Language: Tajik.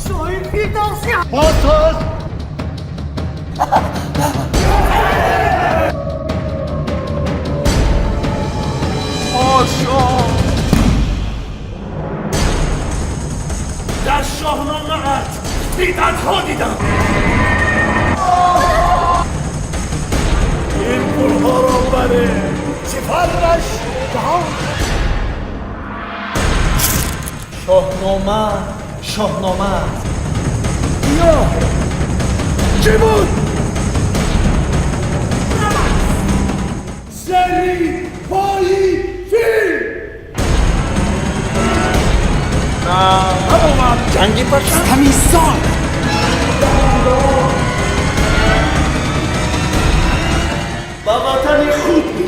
Шоҳи Фирдавсӣ. Боз. Ҳошо! Дар Шоҳномаат бидъатҳо дидам. Ин пулҳоро баре сифараш ҷаҳон. Шоҳнома шоҳнома аст. Ё чӣ буд? Зери пои фил. На, набовад ҷанги паша. Ҳамисон. Ба ватани худ.